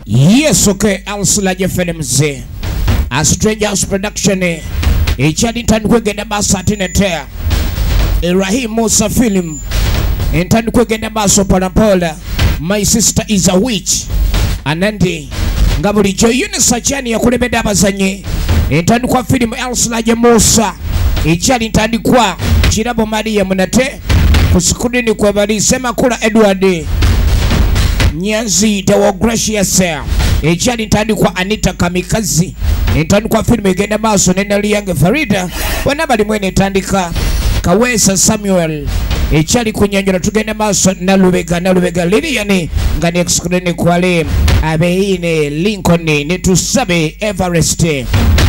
Yes, okay, Alsulaje Films, A Strange House Production, ekyali ntandikwa egenda maaso ate nete Rahim Musa Film entandikwa egenda maaso mpolampola. My Sister is a Witch anandi nga bulijjo Eunice Achani yakulembedde abazannyi. Entandikwa firimu Alsulaje Musa ekyali ntandikwa Kirabo Maria Munate ku sikulini kwe bali Semakula Edward Nyanzi Dawo Gracious ekyali ntandikwa Anita Kamikazi. Entandikwa firimu egenda maaso ne Naliyange Farida bonna bali mwene etandika Kaweesa Samuel ekyali ku nyanjula tugenda maaso Nalubega Lilian nga ne screen kwale Abeine Lincoln ne Tusabe Everest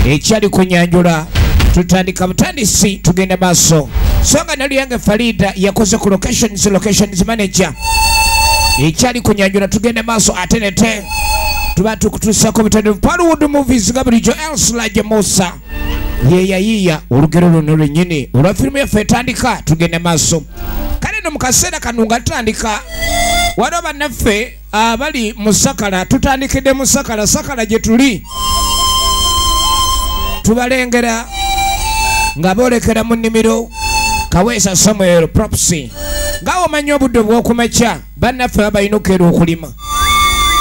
ekyali ku nyanjula tutandika butandisi tugenda maaso. Songa Naliyange Farida yakoze ku locations manager ekyali ku nyanjula tugenda maaso atenete tuba tukutuusako bitano Hollywood Movies nga bulijjo Alsulaje Musa ye yayiya olugero luno lwennyini olwa firimu yaffe etandika tugenda maaso. Kale no mu kaseera kano nga tutandika waliwo bannaffe abali mu Sakala, tutandikidde mu Sakala, Sakala gye tuli tubalengera nga boolekera mu nnimiro. Kaweesa Samuel Propsy nga omanyi obudde obw'okumakya bannaffe babalina okukeera okulima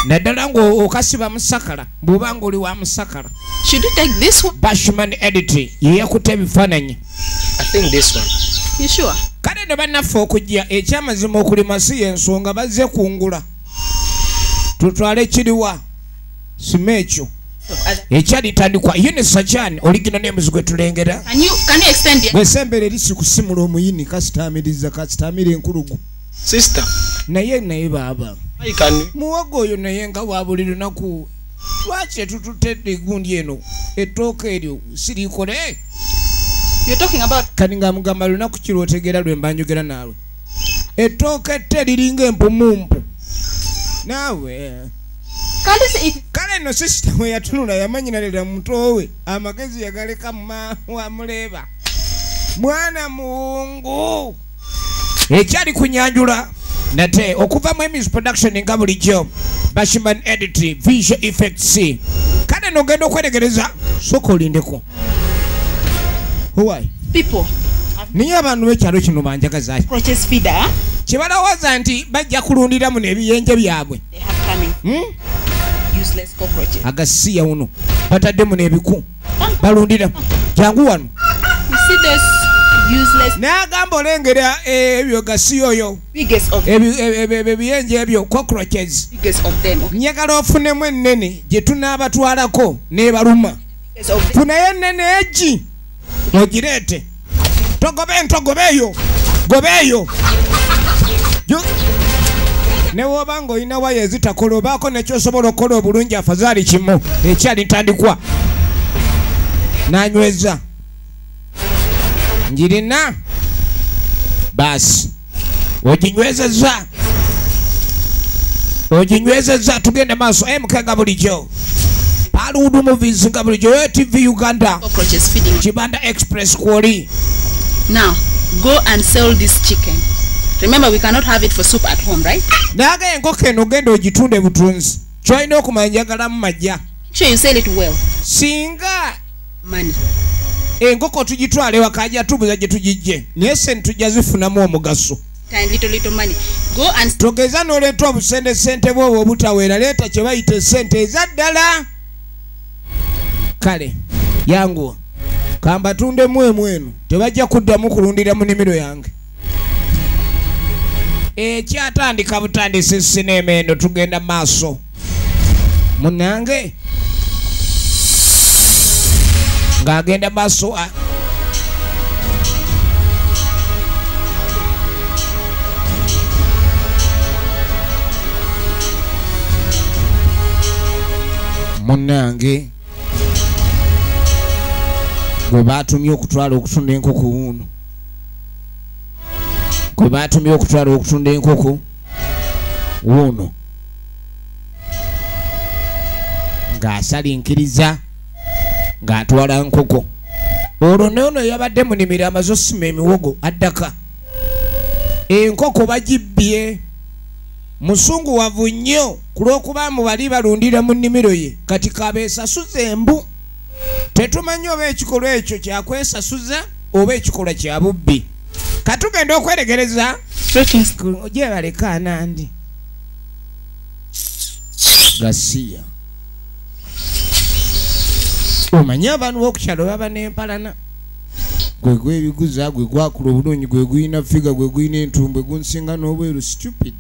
naddala ng'okasiba mu Sakala bw'oba ng'oli wa mu Sakala. Should you take this one? Bashman Edit ye yakutte ebifaananyi. I think this one. You sure? Kale ne bannaffe okujja ekyamazima okulima si y'ensonga bazze kungula. Tutwale kiriwa sima ekyo ekyali tandikwa Eunice Achani original names gwe tulengera. Can you extend it? Bwesembere erisi kusimula omuyini kasitaamiriza kasitaamira enkulugu. Sister. Naye baaba. Muwogo oyo naye nga wa buli lunaku lwaki tututedde egundi eno ettooka eryo sirikole? You're talking about kati nga mugamba lunaku ki lw'otegeera lwe mba njogera naawe. Ettooka ette liringa empumumpu naawe. Kale nno sisita we yatunula yamanyinalira muto we amagezi yagaleka wamuleeba mwana muwungu ekyali kunyanjula nate okuva mu Emis Production nga bulijjo Bashman Edit Visual Effects. Kale nogenda okweregereza sooka olindeko. Why? People. Naye abantu b'ekyalo kino banjagaza ki? Cockroaches feeder. Kyebalowooza nti bajja kulundira muno ebiyenje byabwe. They have coming. Useless cockroaches. Agasiya uno batadde muno ebiku balundira jangu wano. You see this useless. N'agamba olengera ebyo gasiya oyo ebiyenje ebyo cockroaches. Biggest of them. Okay. Njagala ofunemu ennene gye tunaabatwalako n'ebaluma. Funayo ennene egi ogireete. Togobe ntogobeeyo gobeeyo. Ne woba ng'olina waya ezitakola obaako nekyosobola okukola obulungi afazaali kimu ekyali ntandikwa n'anyweza njirina baasi oginywezezza oginywezezza tugende maaso. MK nga bulijjo Hollywood Movies nga bulijjo TV Uganda Kibanda Express kwoli. Now go and sell this chicken. Remember, we cannot have it for soup at home, right? Naga enkoko eno ogenda ogitunde butunzi. Ky'olina okumanya njagalamu majja. Sure you sell it well. Singa money. Enkoko tugitwale ewaka ajja tubuza gye tugijje. Naye ssente tujja zifunamu omugaso. Little little money. Go and togeza n'oleeta obusente ssente bw'obwo obutaweera leeta kye bayita essente eza ddala. Kale yanguwa kambatundemu emu eno tebajja kuddamu kulundira mu nnimiro yange. Ekyatandika butandisi sinema eno tugenda maaso munnange ng'agenda maaso munnange gwe baatumye okutwala okutunda enkoko wuuno gwe baatumye okutwala okutunda enkoko wuuno ng'asalinkiriza ng'atwala nkoko. Olwo noono yabadde mu nnimiro amaze osima emiwogo addaka enkoko bagibbye Musungu wavu nnyo ku lw'okuba mu bali balundira mu nnimiro ye kati kabeesasuza embu. Tetumanyi oba ekikolwa ekyo kyakwesasuza oba ekikolwa kya bubbi. Katugenda okweregereza gyebaleka Anandi. Gasiya. Omanyi abantu b'okukyalo baba n'empalana. Gwe gwebiguza, gwe gwakula obulungi, gwe guyina figa, gwe guyina entumbwe, gunsinga n'obweru. Stupid.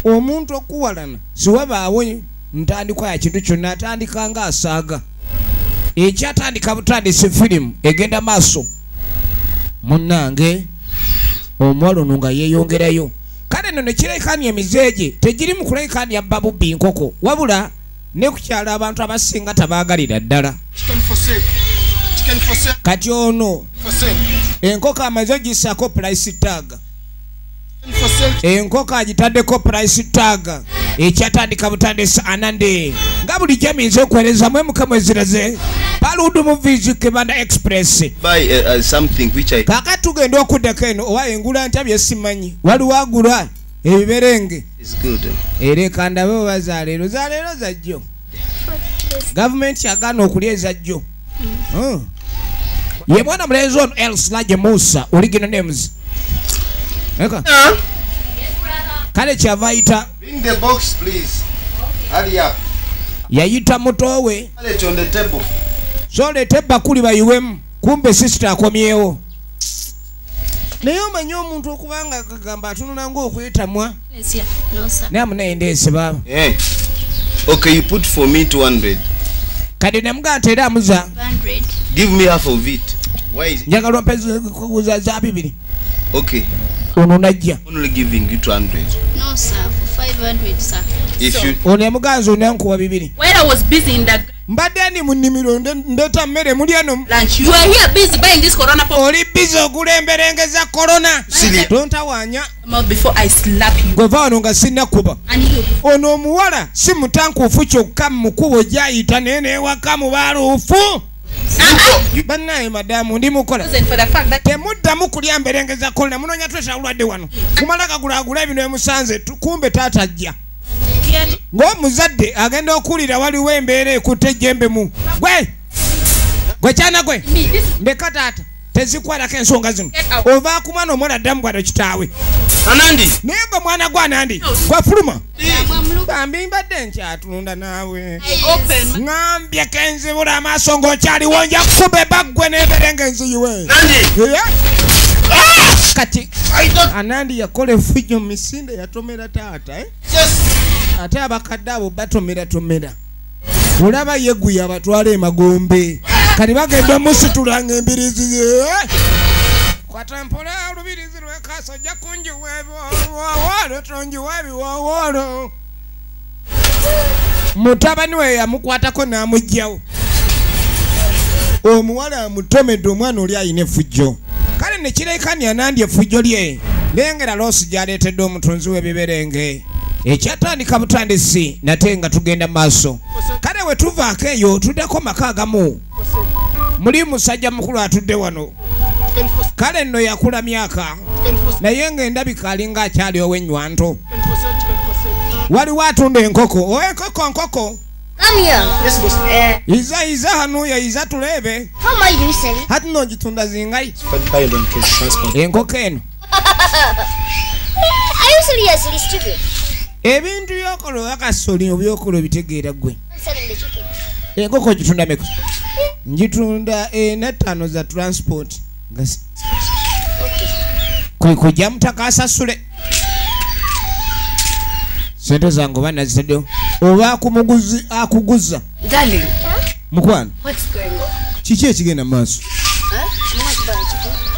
Omuntu okuwalana siwabaawo ntandikwa ya kintu kyonna, atandika nga asaaga. Ekyatandika butandisi firimu egenda maaso. Munnange omuwala ono nga yeeyongerayo. Kale nno ne kirekani emize gye tegiri mu kulekani abba bubbi nkoko, wabula ne ku kyalo abantu abasinga tabaagalira ddala. Kati ono enkoko amaze ogissaako price tag. Enkoko agitaddeko price tag. Ekyatandika butandisi Anandi nga bulijjo aminze okuweereza mwe mukama eziraze Paludu Movies Kebanda Express. Buy something which I Kaka tugenda okuddako eno owa engula ntya bye simanyi. Waliwo agula ebiberenge. Is good. Era kandabe oba zaleero zaleero zajjo. Gavumenti yagaana okulya ezajjo. Ye mwana mulenzi ono Elslaje Musa original names. Eka. Kale kyava ayita. Bring the box please. Hurry up. Yayita mutowe. Pallet on the table. So leete ebbakuli bayiwemu kumbe sister akomyewo. Naye omanyi omuntu okubanga akagamba atunula ng'okwetamwa. Naye amunayendeese baaba. Okay, you put for me 200. Kati namugamba nti era amuza. Give me half of it. Why is it? Njagala ompe za bibiri. Okay. Ono najja. Only giving you 200. No sir, for 500 sir. If you ono yamuganza onankuwa bibiri. When I was busy in the mbadde ndi mu nnimiro ndeeta mmere muli eno. Lunch. You are here busy buying this corona pop. Oli busy ogula emberenge za corona. Tontawaanya. Before I slap you. Gwe va wano nga sinnakuba. And you. Ono omuwala si mutankuufu kyokka mu kkubo gy'ayita naye n'ewaka mu baaluufu. Bannaye madamu ndi mukola. Temuddamu kulya mberenge za corona munoonya twesa bulwadde wano. Kumala kagulaagula ebino emusanze kumbe taata ajja. Ng'omuzadde agenda okuwulira waliwo embeera ekutte ejjembe mu gwe gwe kyana gwe ndeka taata tezikwalako ensonga zino ova ku mwana omwana ddamu bwano kitaawe. Anandi naye gwe mwana gwe Anandi gwafuluma bambi mbadde nkyatunda naawe ŋambye kenzibula amaaso ng'okyaliwo nja kukuba ebaggwe n'emberenge nziyiwe. Kati Anandi yakola effujjo mu misinde yatomera taata. Ate abakadde abo batomeratomera olaba yeguya abatwala emagombe kati bagenda omusitulanga embirizi ze. Kwata mpola olubirizi lwekaaso ojja kunjiwa ebiwoowoolo tonjiwa ebiwoowoolo. Mutabani we yamukwatako n'amuggyawo. Omuwala amutomedde omwana oli ayina effujjo. Kale ne kirekani Anandi effujjo lye lengera loosi gy'aleetedde omutunzi w'ebiberenge. Ekyatandika butandisi nate nga tugenda maaso. Kale we tuvaako eyo tuddeko maka agamu. Muli musajja mukulu atudde wano. Kale nno yakula myaka naye ng'endabika alinga akyali ow'ennywanto. Waliwo atunda enkoko. Owa enkoko nkoko. Come here. Yes, boss. Iza iza hano ya iza tulebe. How much do you sell it? Hati n'ogitunda zingayi. Enkoko eno. Are you seriously stupid? Ebintu byokola wakasoli obyokola obitegeera ggwe. Enkoko ogitunda meka? Ngitunda ena za transport. Kwe kujja mutaka asasule. Sente zange oba nazitaddewo oba kumuguzi akuguza. Darling. Mukwano. What's going on? Kiki ekigenda mu maaso?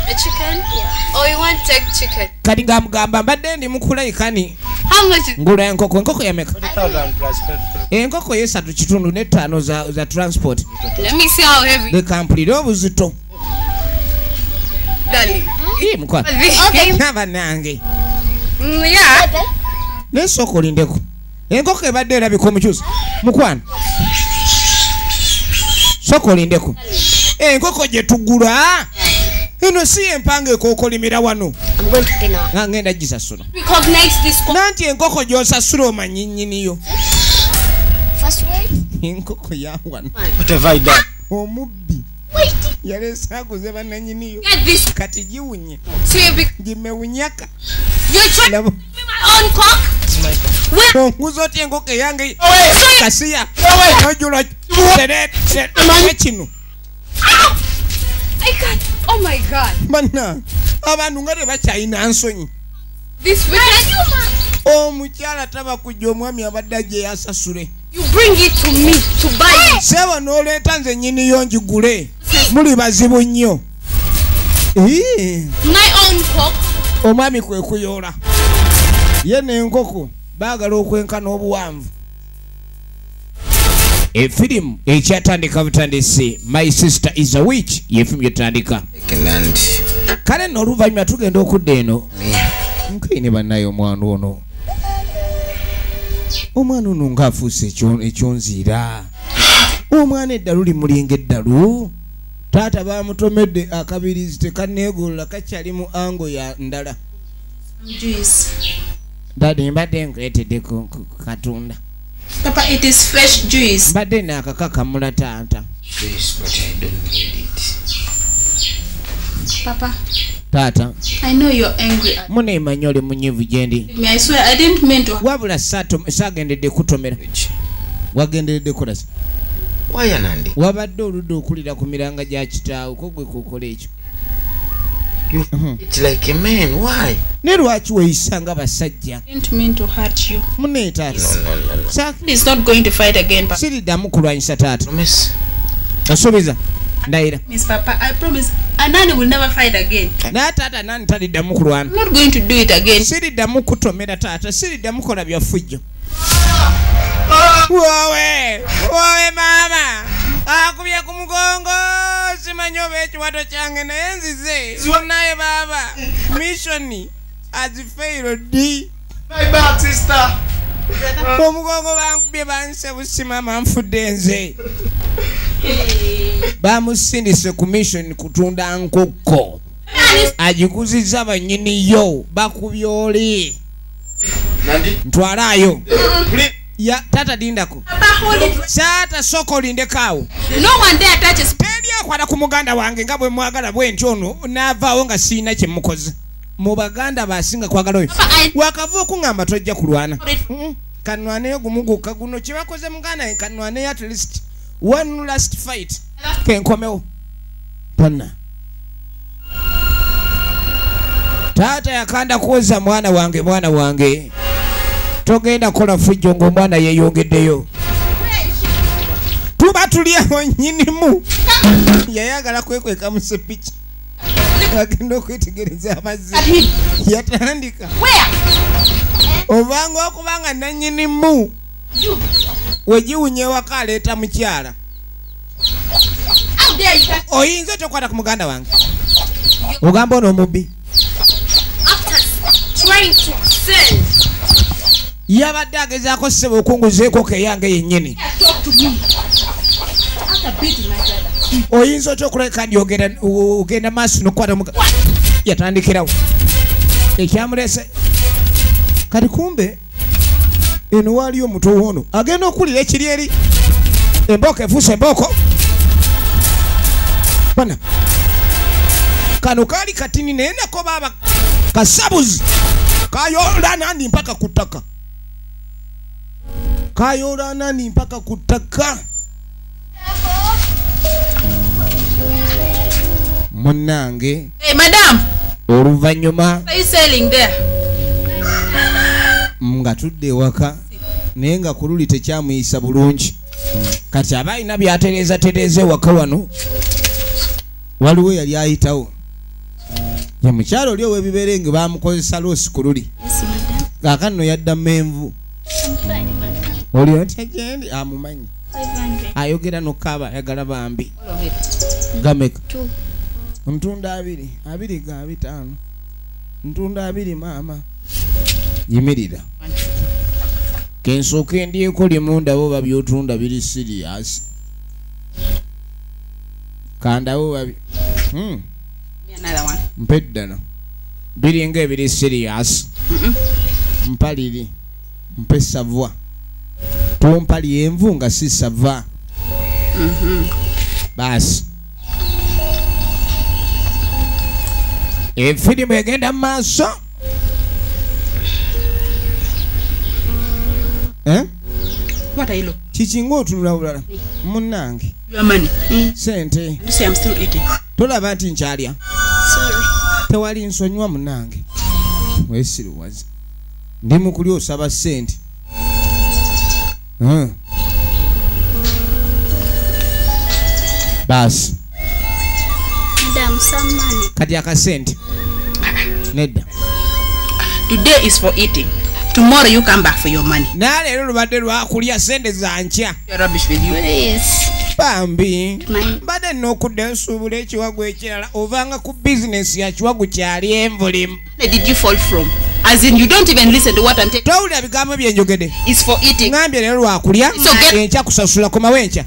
A chicken? Yeah. Oh, you want take chicken? Kati ng'amugamba mbadde ndi mukulayikani. How much? Ngula enkoko, enkoko ya meka? Enkoko ye 3.5 za transport. Let me see how heavy. Leka mpulire obuzito. Darling. Mukwano. Okay. Naba nange. Yeah. Nesooka olindeko. Enkoko ebadde erabika omukyusa. Mukwano. Sooka olindeko. Enkoko gye tugula. Eno si empanga ekookolimira wano. I'm going to pay now. Nga ngenda gisasula. Recognize this cock. Nanti enkoko gy'osasula omanyi nnyiniyo. First way. Enkoko yawana. What have I done? Omubbi. Wait. Yaleese aguze bannannyiniyo. Get this. Kati giwunye. So you be Gimewunyaka. You're trying to be my own cock? Where? Onguza otya enkoko eyange? Kasiya. Ojula. Kino. I can't. Oh my God. Banna. Abantu nga tebakyalina nsonyi. This wicked. Omukyala taba kujja omwami abadde ajja yasasule. You bring it to me to buy. Sebo n'oleeta nze nnyiniyo njigule. Muli bazibu nnyo. My own cock. Omwami kwe kuyoola. Ye n'enkoko baagala okwenkana obuwanvu. Efirimu ekyatandika butandisi My Sister is a Witch ye firimu gyetandika. Kale nno oluvannyuma tugenda okudda eno. Nkaine bannaye omwana ono. Omwana ono ng'afuuse ekyonziira. Omwana eddalu limulinga eddalu. Taata baamutomedde akabirizi tekanneegolola kakyali mu ango ya ndala. Daddy mbadde nkuleetedde ku katunda. Papa, it is fresh juice. Mbadde naakakakamula taata. Juice, but I don't need it. Papa. Taata. I know you're angry at Muneemanyi oli munyiivu gye ndi. me. I swear I didn't mean to. Wabula saagenderedde kutomera. Wagenderedde kukola ki? Why Anandi? Wabadde oludda okulira ku miranga gya kitaawo ko gwe kukola ekyo. You it's like a man, why? Ne lwaki weeyisa nga basajja? I didn't mean to hurt you. Munne taata. No. He's not going to fight again, Papa. Siriddamu kulwanyisa taata. Promise. Osuubiza? Ndayira. Miss Papa, I promise Anani will never fight again. Naye taata nani taliddamu kulwana. I'm not going to do it again. Siriddamu kutomera taata, siriddamu kola bya ffujjo. Wowe, wowe maama. Akubye ku mugongo, simanyi oba ekiwato kyange naye nzize. Naye baaba, mission has failed. My bad sister. Omugongo bankubye banse busimama nfudde nze. Bamusindise ku mission kutunda nkoko. Agiguzizza bannyiniyo bakubye oli. Ntwalayo. Ya tata dindako. Taata sooka olindekaawo. No one there touches. Teri akwata ku muganda wange nga bwe mwagala bwe ntyo ono n'avaawo nga sirina kye mukoze. Mu baganda baasinga kwagala oyo. Wakava okuŋŋamba tojja kulwana. Kanwaneyo gumu gwokka guno kye bakoze muganda wange kanwaneyo at least one last fight. Kenkomewo. Bonna. Taata yakanda kwoza mwana wange mwana wange. Togenda kola fujjo ng'omwana yeeyongeddeyo. Tuba tuli awo nnyinimu. Yayagala kwekweka mu sepiki. Agenda okwetegereza amazzi. Yatandika. Obanga okubanga nannyinimu. Wegiwunya ewaka aleeta mukyala. Oyinza otya ku muganda wange? Ogamba ono omubbi. Yabadde agezaako ssebo okunguza enkoko eyange yennyini. Oyinza otya okuleka ndi ogenda maaso n'okukwata muga. Yatandikirawo. Ekyamuleese. Kati kumbe eno waaliyo omuto woono agenda okulira ekiri eri. Embooko efuuse embooko. Bana. Kano kaali katini naye nako baaba kasabuzi. Kayoola nandi mpaka ku ttaka. Kayoola nani mpaka ku ttaka. Munnange. Hey, madam. Oluvannyuma. What are you selling there? Nga tudde ewaka naye nga ku luli tekyamuyisa bulungi. Kati aba alina by'atereeza tereeza ewaka wano. Waliwo yali ayitawo. Ye mukyalo oli ow'ebiberenge baamukozesa loosi ku luli. Kaakano nno yadda menvu. Oli otya gyendi amumanyi. Ayogera n'okukaaba ayagala bambi. Gameka. Ntunda abiri, abiri ga bitaano. Ntunda abiri maama. Yimirira. Kensooke ndyeko limu ndabo babyotunda biri serious. Kandawo babi. Mpe ddala. Biringa ebiri serious. Mpaliri. Mpe savwa. Tompali envu nga si sava. Basi. Efirimu egenda maaso. Eh? What are you looking? Kiki ng'otunula bulala? Munnange. Your money. Sente. You say I'm still eating. Tolaba nti nkyalya. Sorry. Tewali nsonyiwa munnange. Weesiruwaza. Ndi mu kulya osaba ssente. Basi. Madam, some money. Kati akasente. Nedda. Today is for eating. Tomorrow you come back for your money. Na leero lubadde lwakulya ssente za nkya. Your rubbish with you. Please. Bambi. Mbadde n'okudda nsuubula ekiwagu ekirala ovanga ku bizinesi ya kiwagu kyali envulimu. Where did you fall from? As in you don't even listen to what I'm telling. Towulira bigambo bye njogedde. It's for eating. Ngambye leero lwakulya. So get enkya kusasula komawo enkya.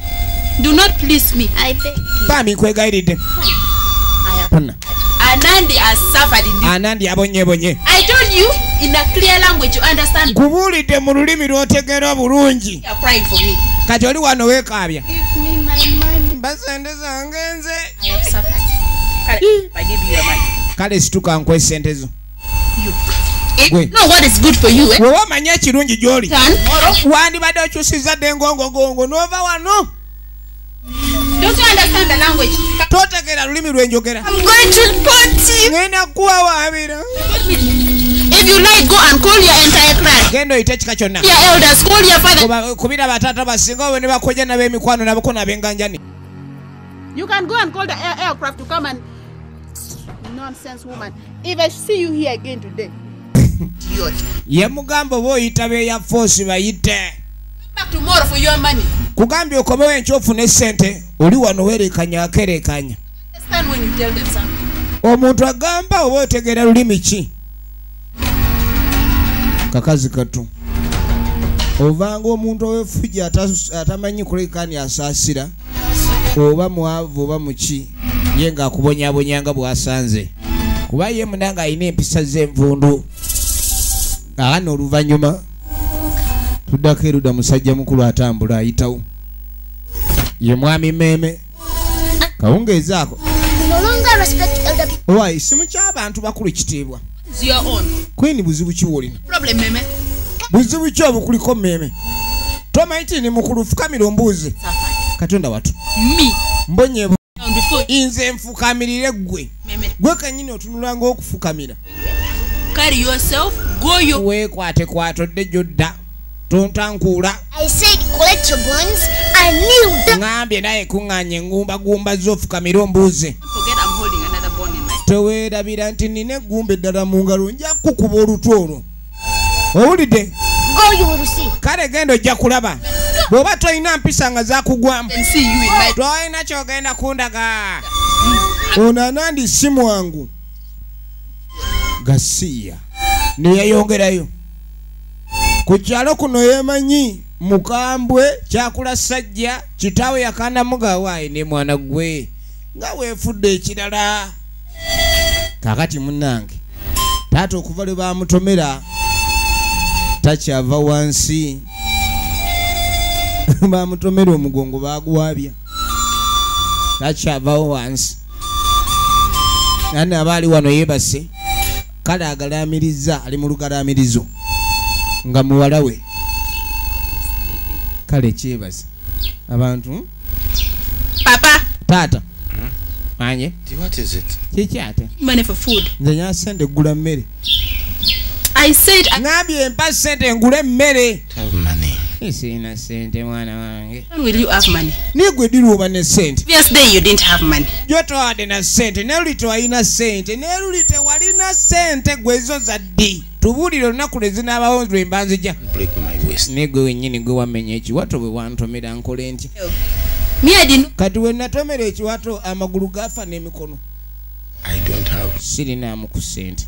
Do not please me. I beg. Bambi nkwegayiridde. Anandi has suffered in this. Anandi abonyebonye. I told you in a clear language you understand. Nkubuulidde mu lulimi lw'otegeera bulungi. You are crying for me. Kati oli wano weekaabya. Give me my money. Mpa ssente zange nze. I have suffered. Kale, I give you your money. Kale situka nkuwe ssente zo. You. If you know what is good for you, eh? Bw'oba omanyi ekirungi gy'oli. Wandibadde okyusizza dda engongogongo n'ova wano. Don't you understand the language? Totegeera lulimi lwe njogera. I'm going to report you. Ngenda kuwawaabira. If you like, go and call your entire clan. Genda oyite ekika kyonna. Your elders, call your father. Kubira bataata basinga obo ne bakojja n'ab'emikwano n'abako n'ab'enganjani. You can go and call the aircraft to come and... Nonsense woman. If I see you here again today. Idiot. Ye mugamba oba oyita b'eya force bayite. Back tomorrow for your money. Kugambye okomewo enkya ofune ssente oli wano weerekanya akerekanya. Understand when you tell them something. Omuntu agamba oba otegeera lulimi ki? Kakazi katu. Ovanga omuntu ow'effujjo atamanyi kulekani asaasira oba mwavu oba muki ye ng'akubonyabonya nga bw'asanze. Kuba ye munange alina empisa z'envundu. Aano oluvannyuma tuddako erudda musajja mukulu atambula ayitawo. Ye mwami Mmeeme. Kawungeezaako. Owaayi simu ky'abantu bakulu kitiibwa. Queen buzibu ki bw'olina? Buzibu ki obukuliko Mmeeme? Tomanyi nti ndi mukulu fukamira ombuuze. Katonda watu. Mbonye nze nfukamirire ggwe. Gwe kennyini otunula ng'okufukamira. Weekwate kwatodde gy'odda. Tontankuula. I said collect your bones and kneel down. Ngambye naye kuŋŋaanya engumbagumba z'ofukamira ombuuze. Teweerabira nti nina eggumba eddala mu ngalo nja kukuba olutwe olwo. Owulidde? Kale genda ojja kulaba. Bw'oba tolina mpisa nga zaakugwamu. Tolina ky'ogenda kundaga. Ono Anandi si mwangu. Gasiya. Ne yeyongerayo. Ku kyalo kuno yeemanyi mukambwe kyakula sajja kitaawe yakanda mugawaayi ne mwana gwe nga weefudde ekirala. Kaakati munnange taata okuva lwe baamutomera takyava wansi. Baamutomera omugongo baaguwabya takyavawo wansi. Nani aba ali wano yeebase kale agalaamirizza ali mu lugalaamirizo nga muwala we kale kyebase abantu. Papa. Taata. Manye. What is it? Kiki ate? Money for food. Nze nya sente gula mmere. I said ngambye mpa sente ngule mmere. Have money. Sina sente mwana wange. When will you have money? Nigwe diruba ne sente. Yes day you didn't have money. Jotowadde na sente, ne luli tewalina sente, ne luli tewalina sente gwe zo za ddi. Tubuulire olunaku lwe zinaabawo lwe mba nzija. Break my waist. Nigwe wennyini gwe wamenya ekiwato bwe wantomera nkole ntya. Me I didn't. Kati we natomera ekiwato amagulu gafa n'emikono. I don't have. Sirinaamu ku sente.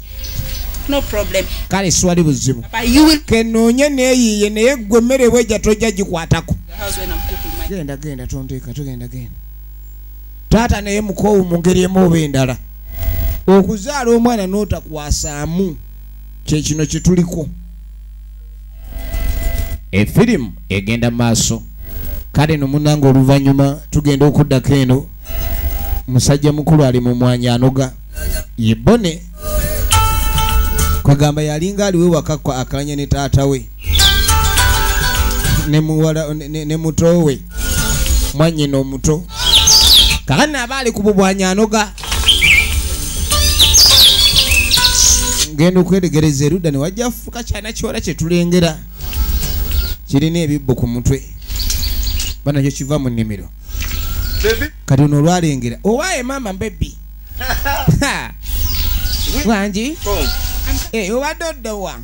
No problem. Kale siwali buzibu. Papa, you will. Kenoonye neeyiye naye ggwe emmere bw'ejja tojja gikwatako. The house when I'm cooking my. Genda genda tonteeka togenda genda. Taata naye mukoowu mu ngeri emu oba endala. Okuzaala omwana n'otakwasaamu kye kino kye tuliko. Efirimu egenda maaso. Kale no munnange oluvannyuma tugenda okuddako eno. Musajja mukulu ali mu mwanya anoga. Ye Bone kwegamba yalinga aliwe waka akalanya ne taata we ne muwala ne muto we mwannyina omuto. Kakana aba ali ku bubwanya anoga. Ngenda okwetegereza erudda ne wajja afuka kyana kiwala kye tulengera kirina ebibbo ku mutwe. Bana kyo kiva mu nnimiro. Kati ono olwalengera owaaye maama baby. Wangi? Obadde odda wa?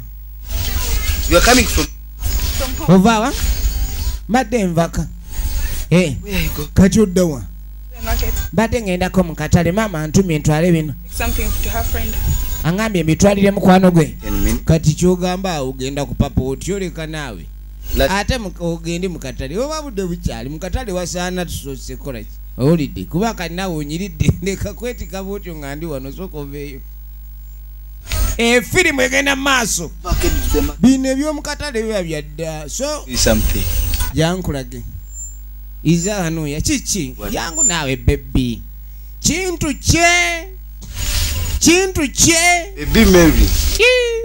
You are coming from? Ova wa? Mbadde nvaka. Kati odda wa? Mbadde ngendako mu katale maama antumye ntwale bino. Angambye mbitwalire mukwano gwe. Kati ky'ogamba awo ogenda kupapa otyoleka naawe. Ate ogende mu katale oba budde bukyali mu katale wasaana tusoose kukola ki? Owulidde kuba kati naawe onyiridde leka kwetika bw'otyo nga ndi wano sooka oveeyo. Efirimu egenda mu maaso. Bino eby'omu katale biba bya dda. So jankulage. Iza hanuya kiki? Jangu naawe baby. Kintu kye. Kintu kye. Baby Mary.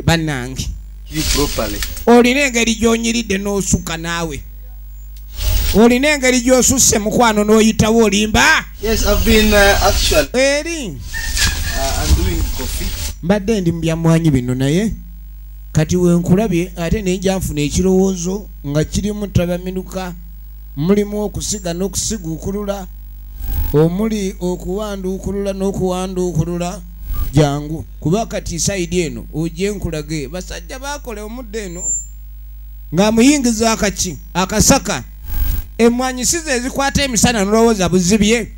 Bannange. You properly. Olina engeri gy'onyiridde n'osuka naawe. Olina engeri gy'osusse mukwano n'oyitawo olimba. Yes, I've been actually. Eri. I'm doing coffee. Mbadde ndi mu byamwanyi bino naye kati we nkulabye ate ne nja nfuna ekirowoozo nga kirimu tabaminuka mulimu okusiga n'okusiguukulula omuli okuwanduukulula n'okuwanduukulula. Jangu kuba kati sayidi eno ojje nkulage basajja bakola omudde eno ng'amuyingiza akaki akasaka emwanyi si ze ezikwata emisana n'olowooza buzibye.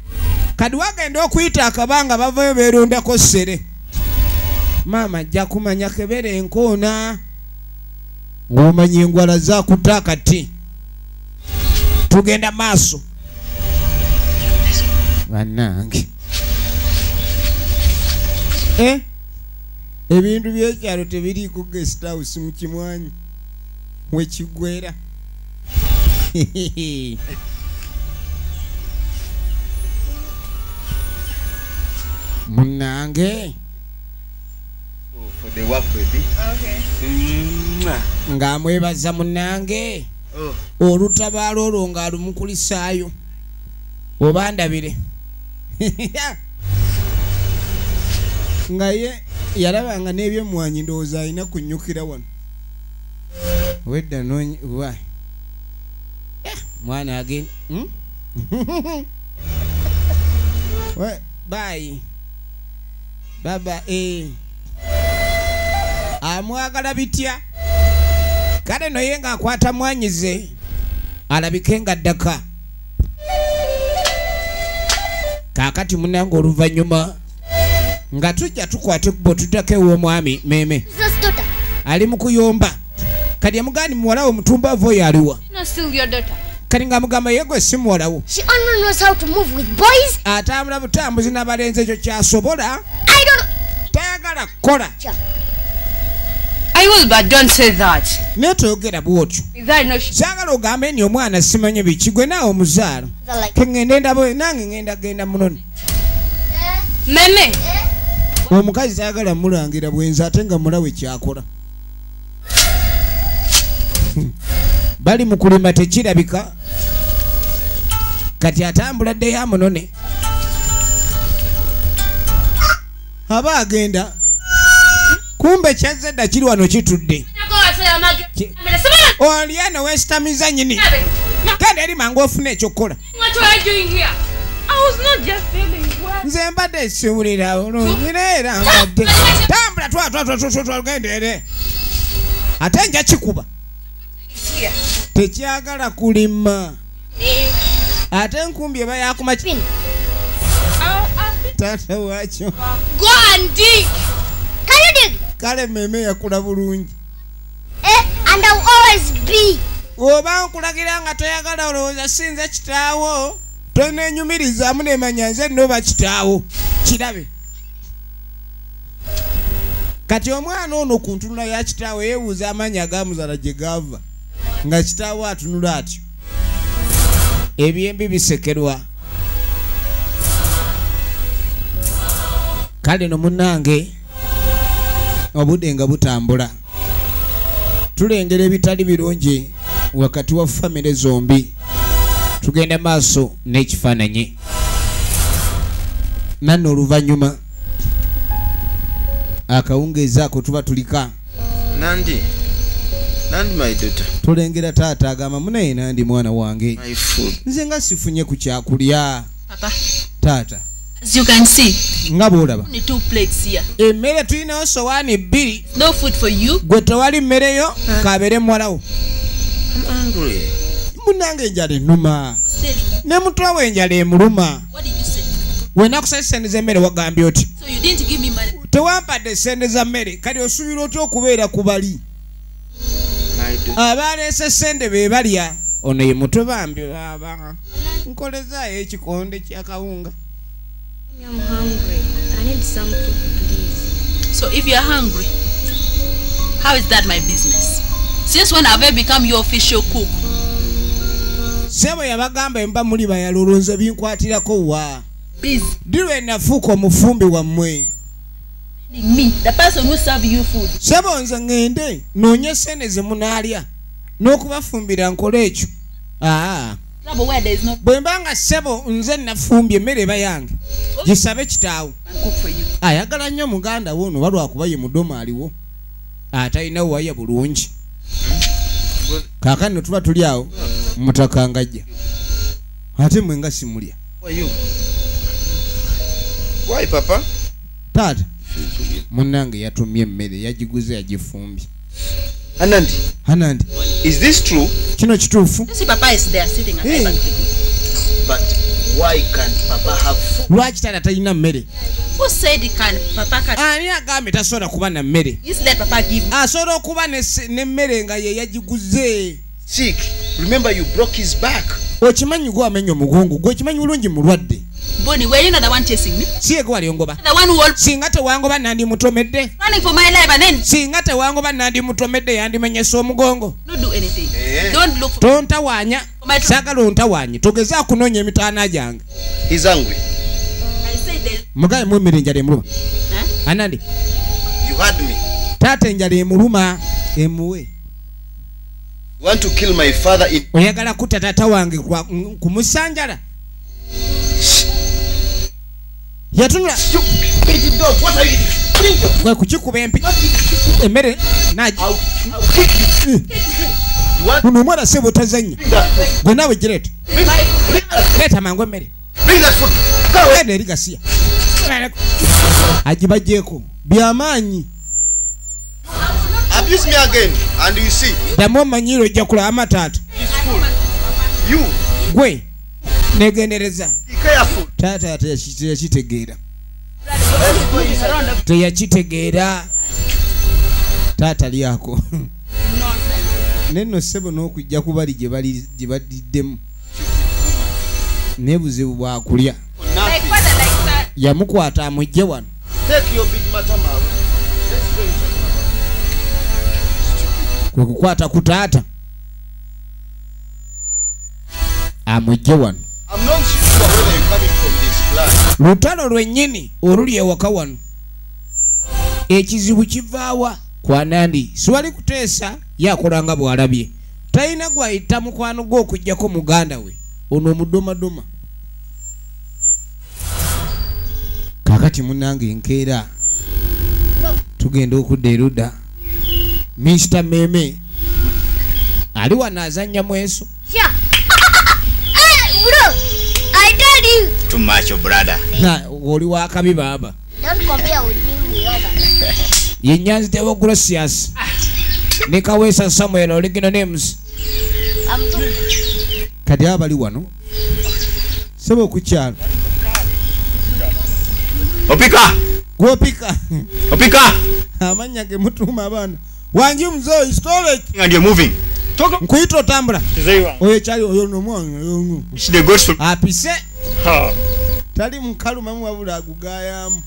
Kati wagenda okuyita akabanga bavayo beerondako ssere. Maama ajja kumanya kebera enkoona ng'omanya engwala zaakutta akati. Tugenda maaso bannange. Ebintu by'ekyalo tebiriiko guest house mu kimwanyi wekigwera. Munnange. For the work, baby. Okay. Ng'amwebaza munnange. Olutabaalo olwo ng'alumukulisaayo oba ndabire. Nga ye yalabanga n'ebyemwanyi ndowooza alina kunnyukira wano. Wedda noonyi wa mwana agenda. Bye. Baba amwagala bitya. Kale no ye ng'akwata mwanyize alabike nga ddaka. Kaakati munnange oluvannyuma nga tujja tukwate ekkubo tuddako ew'omwami Meme. Ali mu kuyomba. Kati yamugamba muwala wo omutumbavu oyo aliwa? Kati ng'amugamba ye gwe si muwala wo. Atambula butambuzi n'abalenzi ekyo ky'asobola. Tayagala kukola. I will, but don't say that. Naye toyogera bw'otyo. Saagala ogambe nti omwana simanyi biki gwe naawe omuzaala. Ke ŋŋende ndabo nange ŋŋenda genda munone. Meme. Omukazi tayagala mulangira bwenzi ate nga mulawe kyakola. Bali mu kulima tekirabika. Kati atambula ddeyo amunone. Aba agenda. Kumbe kyazze dda kiri wano kitudde. Oli eno weesitamiza nnyini. Genda eri mangu ofune ekyokukola. Nze mbadde siwulira bulungi era mbadde. Tambula twa genda ere. Ate nja kikuba. Tekyagala kulima. Ate enkumbi eba yakuma taata waakyo. Go and dig. Can you dig? Kale Meme yakula bulungi. And I'll always be. Oba nkulagira nga toyagala olowooza sinze kitaawo. Toneenyumirizaamu nemanya nze nno oba kitaawo. Kirabe. Kati omwana ono ku ntunula ya kitaawe yeebuuza amaanyi agamuzaala gye gava nga kitaawe atunula atyo. Ebyembi bisekerwa. Kale no munnange obudde nga butambula, tulengera ebitali birungi wakati wa famire zombi. Tugenda maaso n'ekifaananyi. Nanno oluvannyuma akawungeezi ako tuba tulika. Nandi, Nandi my daughter. Tulengera taata agamba munaye Nandi mwana wange. My food. Nze nga sifunye ku kyakulya. Papa. Taata. As you can see. Nga bw'olaba. Only 2 plates here. Emmere tulinayo sowaani 2. No food for you. Gwe tewali mmere yo kabeere muwalawo. I'm hungry. Munnange enjala ennuma. Ne muto we enjala emuluma. What did you say? We nakusaba ssente z'emmere wagambye oti. So you didn't give me money. Tewampadde ssente za mmere kati osuubira otya okubeera ku bali? Abaleese ssente be balya. Ono ye muto bambi baaba. Nkolezaayo ekikonde ky'akawunga. I'm hungry. I need some food, please. So if you're hungry, how is that my business? Since when have I become your official cook? Sebo yabagamba emba muli bayalolonze binkwatirako wa. Busy. Ddi nafuuka omufumbi wammwe. Me, the person who serve you food. Sebo nze ngende noonye ssente ze munaalya n'okubafumbira nkole ekyo. Bwe mba nga ssebo nze nafumbye emmere eba yange gisabe kitaawo. Ayagala nnyo muganda wo ono balwakuba ye mudoma aliwo atalina waya bulungi. Kaakano tuba tuli awo mutaka ngajja ate mwe nga simulya. Why papa? Taata munnange yatumye emmere yagiguze yagifumbye. Anandi. Anandi. Is this true? Kino kituufu. You see papa is there sitting at the back table. But why can't papa have food? Lwaki taata talina mmere? Who said he can? Papa can. Ani agambye tasobola kuba na mmere? Just let papa give. Asobola okuba n'emmere nga ye yagiguze. Sick. Remember you broke his back. Okimanyi gwe amenya omugongo gwe okimanyi bulungi mulwadde. Bonnie, were you not the one chasing me? Si yegwe wali ongoba. The one who Singa tewangoba nandimutomedde. Running for my life and then. Singa tewangoba nandimutomedde yandimenyesa omugongo. Don't do anything. Don't look for. Tontawaanya. Saagala ontawaanye. Togeza kunoonya emitaana gyange. He's hungry. I said there. Mugaye mu emmere enjala emuluma. Anandi. You heard me. Taata enjala emuluma emuwe. You want to kill my father in. Oyagala kutta taata wange kumusanjala. Yatunula. Gwe kukikuba empi emmere naji. Ono omwana ssebo tazannya. Gwe naawe gireeta. Leeta mangu emmere. Genda eri gasiya. Agibaggyeko byamaanyi. Abuse me again and you see. Ddamu omanyiire ojja kulaba amataata. Gwe negendereza. Taata teyakitegeera. Teyakitegeera. Taata lyako. Nenno ssebo n'okujja ku bali gye badiddemu. N'ebuzibu bwakulya. Yamukwata amugye wano. Kwe kukwata ku taata amugye wano. Lutalo lwennyini oluli ewaka wano. Ekizibu kivaawa kwa Nandi. Siwali kuteesa yakola nga bw'alabye. Talina gw'ayita mukwano gwe okuggyako muganda we ono omudomadoma. Kaakati munnange enkeera tugenda okudda erudda. Mr. Meme ali wano azannya mweso. Bro, I told you. Too much, brother. Na oli wakabi baba. Don't compare with me with others. Ye Nyanzi Dewo Gracias. Ne Kaweesa Samuel original names. Kati abali wano. Sebo ku kyalo. Opika. Gwopika. Opika. Amanya ge mutuma abaana. Wangi mzee storage. And you're moving. Nkuita otambula. Oyo kyali oyo nomwana. The gospel. Apise. Tali mukalu mamu wabula agugayamu.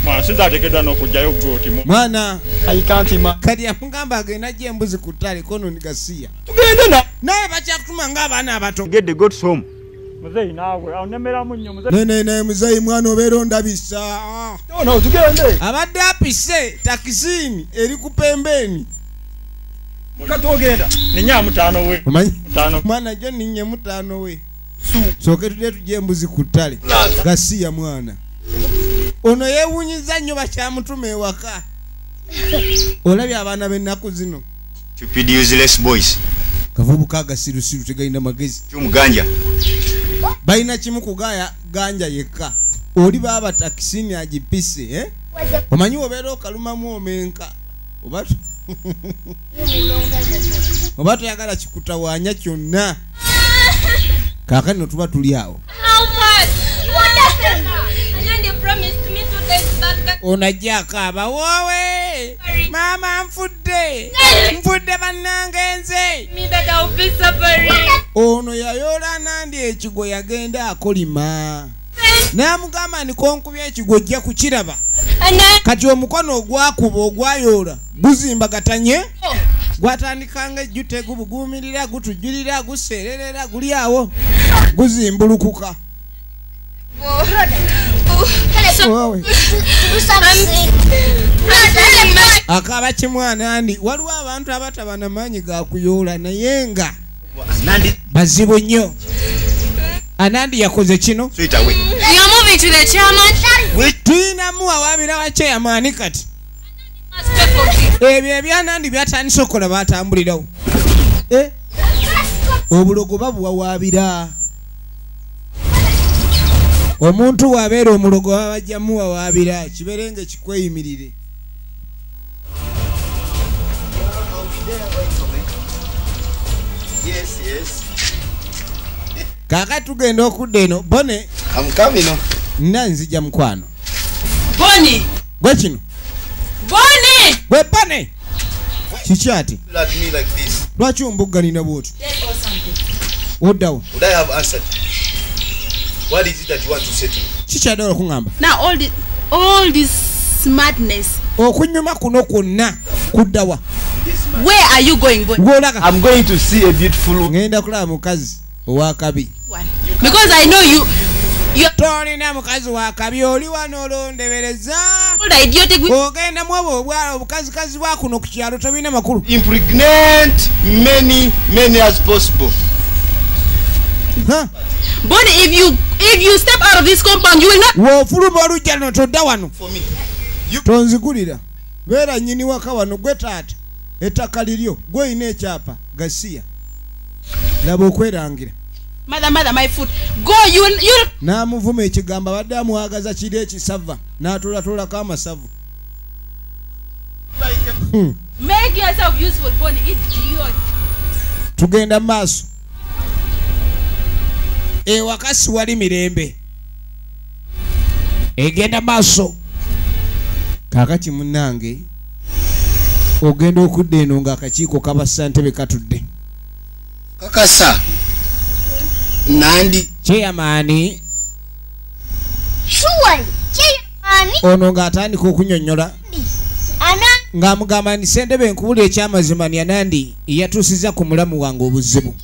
Mwana sinzateekeddwa n'okugyayo gooti. Mwana I can't imagine. Kati yamugamba agenda gye embuzi ku ttale kono ni gasiya. Tugende na. Naye bakyakutuma ng'abaana abato. Get the goats home. Muzeeyi naawe onemeramu nnyo muzeeyi. Naye muzeeyi mwana obeera ondabisa. No, tugende. Abadde apise takisiini eri ku pembeeni. Katogenda. Ninnya mutaano we. Omanyi? Mutaano. Mwana jo ninnya mutaano we. Sooke tudde tujje embuzi ku ttale. Gasiya mwana. Ono yeewuunyiza nnyo bakyamutuma ewaka. Olabye abaana b'ennaku zino. Stupid useless boys. Kavubuka agasirusiru tegalina magezi. Ky'omuganja. Balina kimu kugaya ganja yekka. Oli baaba takisini agipise, eh? Omanyi obeera okalumamu omenka. Oba toyagala kikutawaanya kyonna. Kaakano tuba tuli awo. Ono ajja akaaba woowe maama nfudde nfudde bannange nze. Ono yayoola Anandi ekigwo yagenda akolima n'amugamba nti konkubya ekigwo ojja kukiraba. Kati omukono ogwakuba ogwayoola guzimbagatanye gwatandikanga ejjute gubuguumirira gutujjulira guseererera guli awo guzimbulukuka. Akaba kimwana andi waliwo abantu abataba na maanyi ga kuyoola naye nga bazibu nnyo. Anandi yakoze kino. Tulinamu awaabira wa chairman kati. Ebyo ebyanandi byatandise okukola batambulirawo. Obulogo babuwawaabira. Omuntu wabeera omulogo bajja muwawaabira kibeere nga kikweyimirire. Kaakati tugenda okudda eno. Bone. I'm coming. Nna nzija mukwano. Bone. Gwe kino. Bone. Gwe Bone. Kiki ate? Like me like this. Lwaki ombugganira bw'otyo? Oddawo. Would I have answered? What is it that you want to say to me? Kikyadala okungamba. Now all this smartness. Okunyuma kuno kwonna kuddawa. Where are you going, boy? I'm going to see a beautiful. Ngenda kulaba mukazi owakabi. Because I know you. Tolina mukazi wakabi oli wano olondebereza. Ogenda mu obwo obwala obukazikazi bwa kuno ku kyalo tobina makulu. Impregnate many as possible. Huh? Bonnie, if you step out of this compound, you will not. Wofuluma olujja luno todda wano. For me. Tonzigulira. Beera nnyini waka wano gwe taata. Ettaka liryo gwe olina ekyapa gasiya. Laba okwerangira. Mother, my foot. Go, you. N'amuvuma ekigambo abadde amuwagaza kiri ekisava n'atoolatolako amasavu. Make yourself useful, Bonnie, idiot. Tugenda maaso. Ewaka si wali mirembe. Egenda maaso. Kaakati munnange ogenda okudda eno ng'akakiiko kaba ssentebe katudde. Kakasa Nandi chairman. Surely chairman. Ono ng'atandika okunnyonnyola ng'amugamba nti ssentebe nkubuulira ekyamazima ni Anandi yatuusizza ku mulamu wange obuzibu.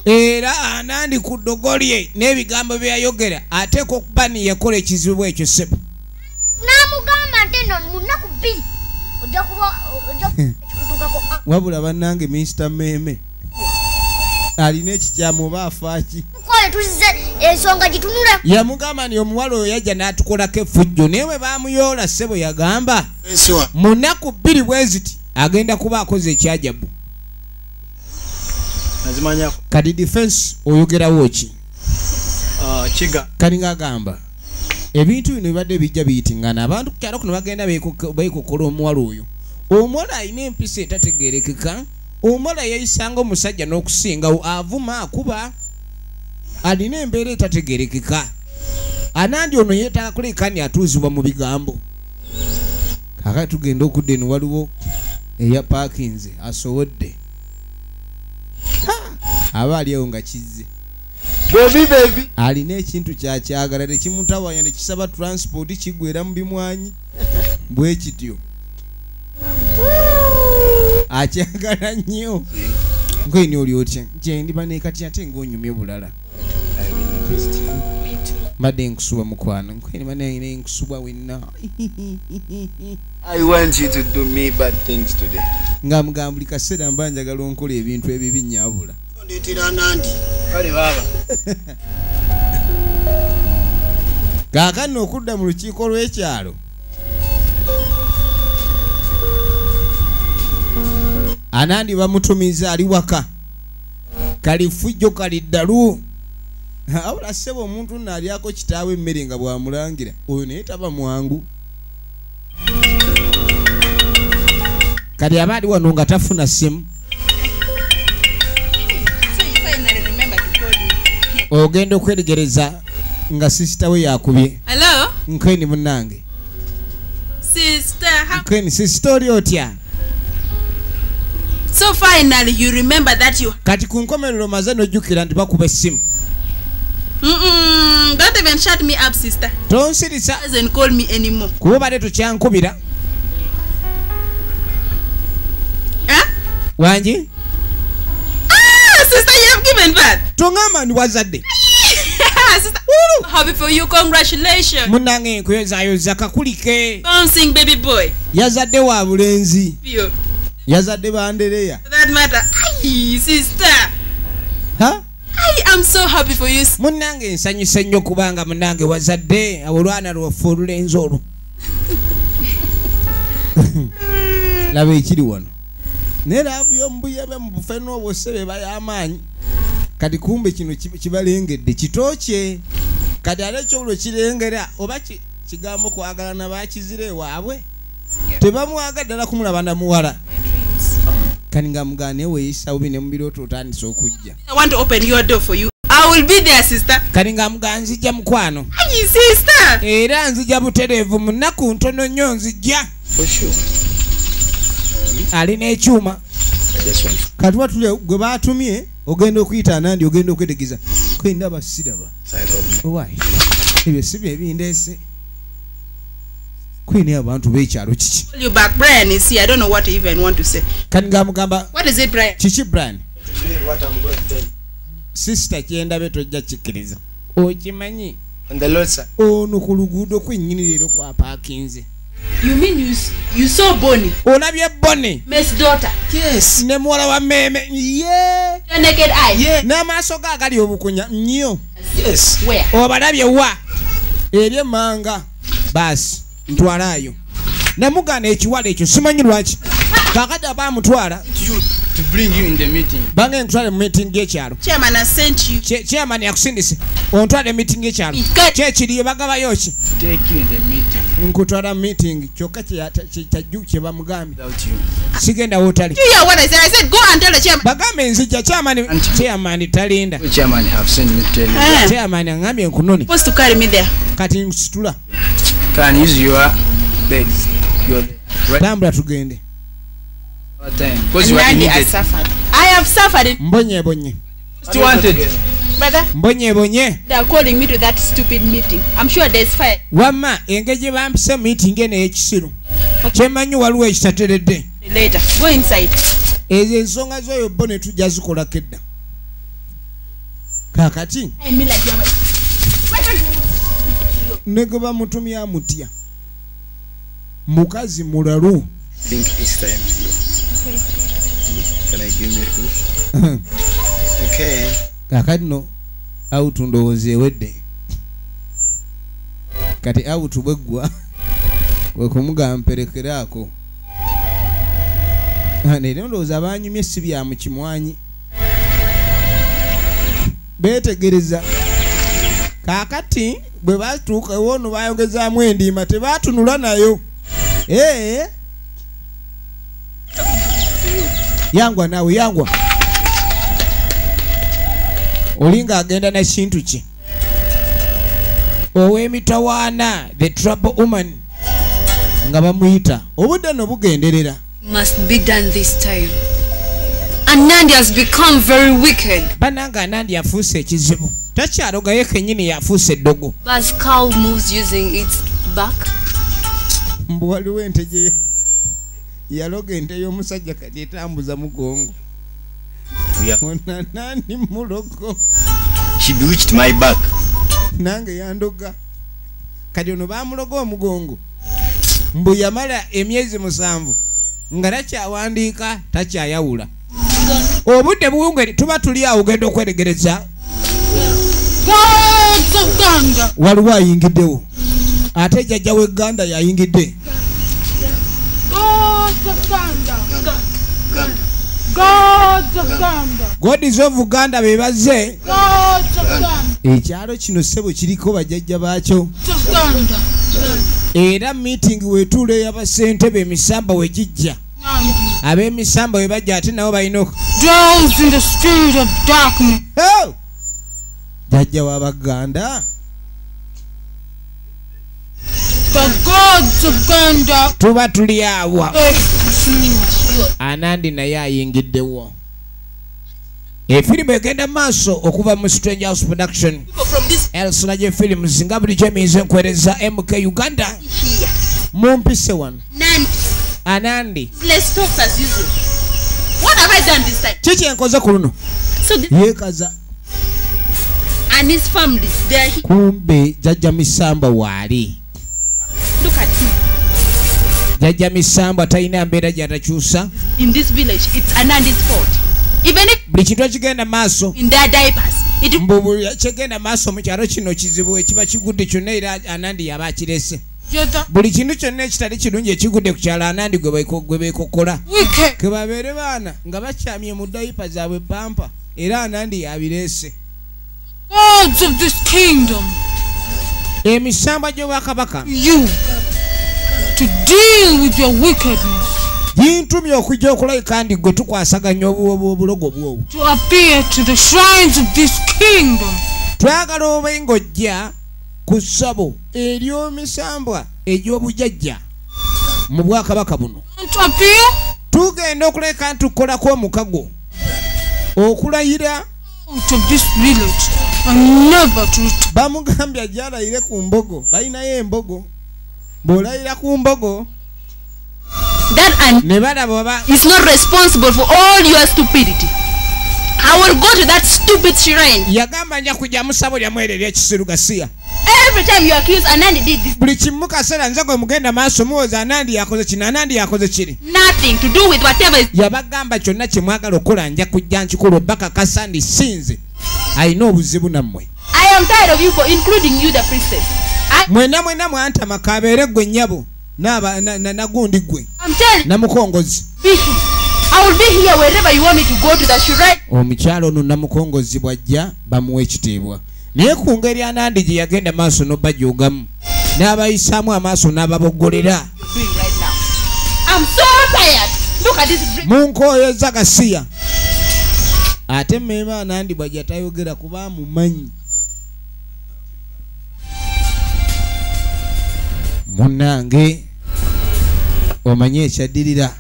Era Anandi ku ddogo lye n'ebigambo bye yayogera ateekwa okuba ni yakola ekizibu ekyo ssebo. N'amugamba nti nno mu nnaku bbiri ojja kuba ojja kikutuukako. Wabula bannange Mr. Meme alina ekikyamu oba afaaki. Ensonga gitunula. Yamugamba nti omuwala oyo yajja n'atukolako effujjo naye bwe baamuyoola ssebo yagamba mu nnaku bbiri bwe ziti agenda kuba akoze ekyajabu. Kati defense oyogerawo ki? Kati ng'agamba ebintu bino bibadde bijja biyitingana abantu ku kyalo kuno bagenda beekokola omuwala oyo. Omuwala alina empisa etategeerekeka. Omuwala yeeyisanga omusajja n'okusingawo avuma akuba alina embeera etategeerekeka. Anandi ono yeetaaga kulekani atuuzibwa mu bigambo. Kaakati tugenda okudda eno waliwo eya paakinze asowodde. Aba ali awo nga kizze. Baby baby. Alina ekintu kyakyagala tekimutawanya nekisaba transport kigwera mu bimwanyi bwe kityo. Akyagala nnyo. Nkweni oli otya? Nje ndiba nekati ate ng'onyumye bulala. Mbadde nkusuba mukwano. Nkweni bane nkusuba wenna. I want you to do me bad things today. Nga mugamba buli kaseera mba njagala onkola ebintu ebibi nnyabula. Ndeetera Nandi. Kale baba. Kaakano okudda mu lukiiko lw'ekyalo. Anandi bamutumiza ali waka. Kalifujjo kaliddalu. Abula ssebo omuntu nno alyako kitaawe emmere nga bw'amulangira. Oyo naye taba mwangu. Kati aba ali wano nga tafuna ssimu. Ogenda okwetegereza nga sisita we yakubye. Hello? Nkweni munnange. Sister, how... Nkweni sisita oli otya? So finally you remember that you... Kati ku nkomerero maze n'ojjukira nti bakuba essimu. Don't even shut me up, sister. Tonsirisa. Doesn't call me anymore. Kuba obadde tokyankubira. Eh? Wangi? Ah, sister, you have given birth. Tongamba ndi wazadde. Sister, happy for you. Congratulations. Munnange nkuyozayoza kakulike. Bouncing baby boy. Yazadde wa bulenzi. You. Yazadde bandereya. For that matter. Ay, sister. Ha? I am so happy for you. Munnange nsanyuse nnyo kubanga munnange wazadde olwana lwaffe olulenzi olwo. Laba ekiri wano. Naye laavu y'omubuyebe mu bufe n'obwose bayamaanyi. Kati kumbe kino kibalengedde kitookye. Kati ate ekyobulo kirengera oba kigambo kwagalana bakizira ewaabwe. Tebamwaga ddala kumulaba na muwala. Kani nga mugaane weeyisa bubi ne mu birooto otandise okujja. I want to open your door for you. I will be there, sister. Kani nga mugaa nzijja mukwano. Ayi, sister. Era nzijja butereevu mu nnaku ntono nnyo nzijja. For sure. Alina ekyuma. Kati watuli gwe baatumye ogenda okuyita Anandi ogenda okwetegeza. Kwe ndaba siraba. Why? Ebyo si bye bindeese. Kwini abantu b'ekyalo kiki? You back, Brian is here. I don't know what you even want to say. Kani nga mugamba. What is it, Brian? Kiki Brian? What I'm going to tell you. Sister kyendabe tojja kikkiriza. Okimanyi? On the road, sir. Ono ku luguudo kwennyini leero kwapaakinze. You mean you saw Bonnie? Olabye Bonnie? Miss daughter. Yes. Ne muwala wa Meme. Yeah. Your naked eye. Yeah. N'amaaso ge agali obukunya nnyo. Yes. Where? Obalabye wa? Eri emmanga. Baasi. Ntwalayo. Namugaana ekiwala ekyo simanyi lwaki. Kaakati aba amutwala. To bring you in the meeting. Bange nkutwale mu meeting y'ekyalo. Chairman has sent you. Chairman yakusindise. Ontwale meeting y'ekyalo. Kyekiriyo bagabayo ki? Take you in the meeting. Nkutwala meeting kyokka kyajju kye bamugambye. Without you. Sigenda w'otali. You hear what I said? I said go and tell the chairman. Bagambe nzijja chairman. Chairman talinda. The chairman have sent me to tell you. Chairman angambye nkunone. Supposed to carry me there. Kati nkusitula. Can use your legs. Your right. Tambula tugende. What time? Because you are needed. I have suffered. Mbonye bonye. Still wanted. Brother. Mbonye bonye. They are calling me to that stupid meeting. I'm sure there's fire. Wamma engeri bampise meeting eno ey'ekisiru. Kyemanyi waliwo ekitateredde. Later. Go inside. Ezo ensonga z'oyo bo ne tujja zikolako edda. Kaakati. I mean like you are my friend. Ne gwe bamutumye amutya. Mukazi mulalu. Think it's time to go. Okay. Can I give me a push? Okay. Kaakati no awutu ndowooza ewedde. Kati awutu bweggwa kwe kumugamba mperekeraako. Naye ndowooza baanyumye si bya mu kimwanyi. Beetegereza. Kaakati bwe batuuka ewoono baayogezaamu endiima tebaatunula nayo. Ee. Yangwa naawe yangwa. Olinga agenda na kintu ki? Ow'emitawaana the trouble woman nga bamuyita. Obudde nno bugenderera. Must be done this time. Anandi has become very wicked. Bananga Anandi afuuse ekizibu. Takyaloga ye kennyini yafuuse eddogo. But cow moves using its back. Mbu waliwo ente gye yaloga ente y'omusajja kati etambuza mugongo. Ona nani mulogo. She bewitched my back. Nange yandoga. Kati ono bamuloga omugongo. Mbu yamala emyezi 7 nga takyawandiika takyayawula. Obudde buwungeri tuba tuli awo ogenda okweregereza. Waliwo ayingiddewo. Ate jjajja w'egganda yayingidde. Gods of Uganda be bazze. Ekyalo kino ssebo kiriko bajjajja baakyo. Era meeting wetuula ey'abasentebe emisamba we gijja. Ab'emisamba we bajja ate nabo balina jjajja w'Abaganda. Tuba tuli awa. Anandi naye ayingiddewo. Efirimu egenda maaso okuva mu Strange House Production. Elsulaje Films nga bulijjo emize nkwereza MK Uganda. Mumpise wano. Anandi. Let's talk as usual. What have I done this time? Kiki enkoze ku luno? Yeekaza. And his family, they are here. Kumbe jjajja Misamba waali. Look at him. Jjajja Misamba talina mbeera gy'atakyusa. In this village, it's Anandi's fault. Even if buli kintu ekigenda maaso in their diapers, it mbu buli ekigenda maaso mu kyalo kino kizibu ekiba kigudde kyonna era Anandi yaba akirese. Buli kintu kyonna ekitali kirungi ekigudde ku kyalo Anandi gwe beekokola. Ke babeere baana nga bakyamye mu diaper zaabwe pampa era Anandi yabireese. Gods of this kingdom. Emisamba gy'obwakabaka. You to deal with your wickedness. Gintumye okujja okulayika ndi gwe tukwasaganya obulogo bwobu. To appear to the shrines of this kingdom. Twagala obe ng'ojja ku ssabo ery'omisambwa egy'obujjajja mu bwakabaka buno. To appear? Tugenda okuleka ntukolako omukago okulayira out of this village and never to return. Bamugambye ajja alayire ku mbogo, balinayo embogo. Bw'olayira ku mbogo that and is not responsible for all your stupidity. I will go to that stupid shrine. Yagamba nja kujja musabo lyamwe ery'ekisiru gasiya. Every time you accuse Anandi did this. Buli kimu kaseera nze gwe mugenda maaso muwoza Anandi yakoze kino, Anandi yakoze kiri. Nothing to do with whatever is. Yabagamba kyonna kye mwagala okukola nja kujja nkikola bakakasa ndi sinze. Alina obuzibu nammwe. I am tired of you for including you the priestess. Mwena mwena mwantama kabeere gwe nnyabo. Nagundi gwe. Namukongozi. I will be here wherever you want me to go to the shrine. Omukyalo ono Namukongozi bw'ajja bamuwa ekitiibwa. Naye ku ngeri Anandi gye yagenda maaso n'obajoogamu n'abayisaamu amaaso n'ababoggolera. I'm so tired. Look at this. Munkooyeza gasiya. Ate mmeema Anandi bw'ajja tayogera kuba amumanyi. Munnange omanye ekyaddirira.